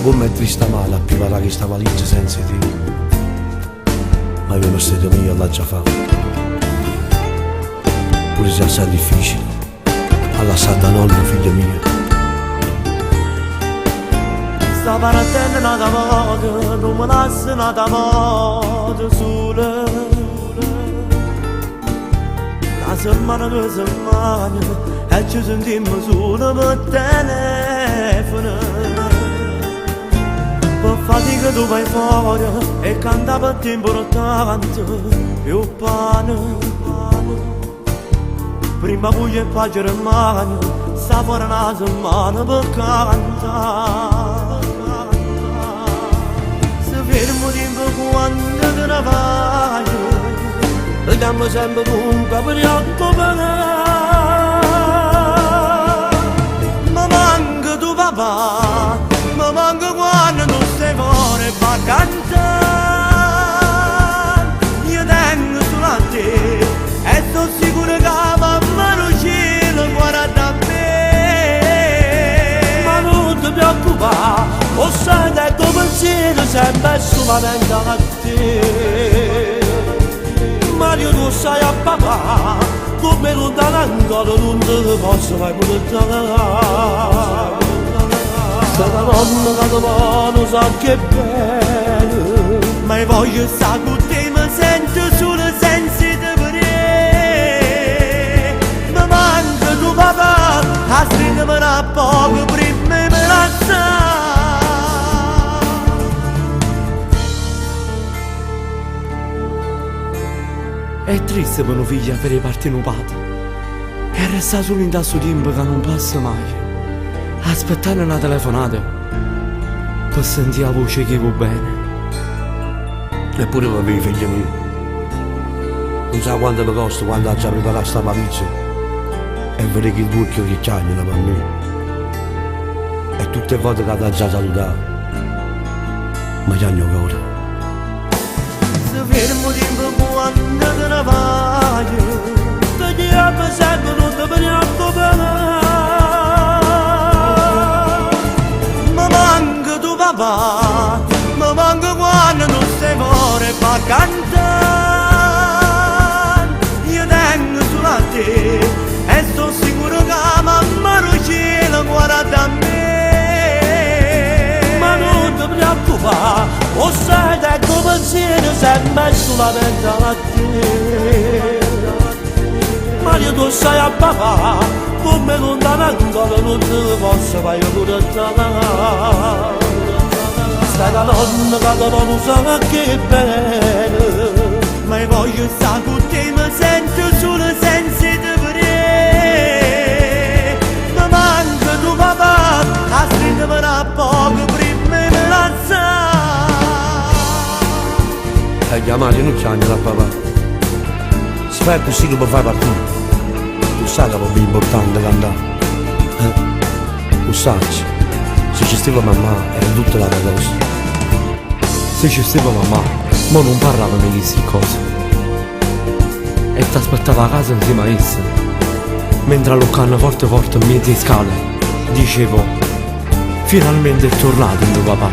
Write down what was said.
Comm'è triste amara a priparà chesta valigia senza 'e te. Ma io 'o mestiere mio l'aggia fa. Pure si è assai difficile a lassà da nonna figlio mio. Sta partendo n'ata vota, nun me lassa n'ata vota sola. Na semmana, due semmane e ci sentimmo solo per telefono. Per fatica tu vai fuori e canta per te importante e 'o pane. Prima voglia e pace rimane, sta fuori una settimana per cantare. Se fermo tempo quando te ne vai, Ti chiamo sempre comunque per preoccupare. Ma manca tu papà, ma manca quando tu stai fuori e fa cantare. Io tengo solo a te e sono sicuro che mamma non cielo guarda a me. Ma non ti preoccupare, o sai che tuo pensiero sempre solamente a te. Mario tu sai a papà, come lontano ancora non te posso mai portare. Sta la nonna che ti vuole sa che bene. Ma io voglio stare con te, mi sento solo senza te vedere. Mi manca tu papà, a stringermi un poco prima di me lasciare. È triste per un figlio avere parte un padre e restare solo in questo tempo che non passa mai. Aspettare una telefonata per sentire la voce che vuoi bene. Eppure per me, figlio mio. Non sa quanto mi costa quando ha già preparato sta valigia e vedere che il tuo che chiamano per me. E tutte le volte che ti ha già salutato, mi chiamo cuore. Se fermo tempo quando te ne vai, Ti chiamo sempre, non ti preoccupare. Mi manca tu papà, mi manca quando tu stai fuori e fa cantare. Io tengo solo a te e sono sicuro che mamma non cielo guarda a me. Ma non ti preoccupare, o sai che tuo pensiero sempre solamente a te. Mario tu sai a papà, come lontano ancora non ti posso mai portare. Stai la nonna che ti vuole sa che bene. Ma io voglio stare con te, mi sento solo senza te vedere. Mi manca tu papà, a stringermi un poco prima di me lasciare. E chiamare non c'è a papà. Se fai così non puoi fare partire. Tu sai che è importante cantare. Eh? Tu sai, se ci stava mamma era tutta la cosa. Se ci stava mamma, mo non parlava di queste cose. E ti aspettava a casa insieme a essa. Mentre alluccando forte forte in mezzo alle scale, dicevo, finalmente è tornato il mio papà.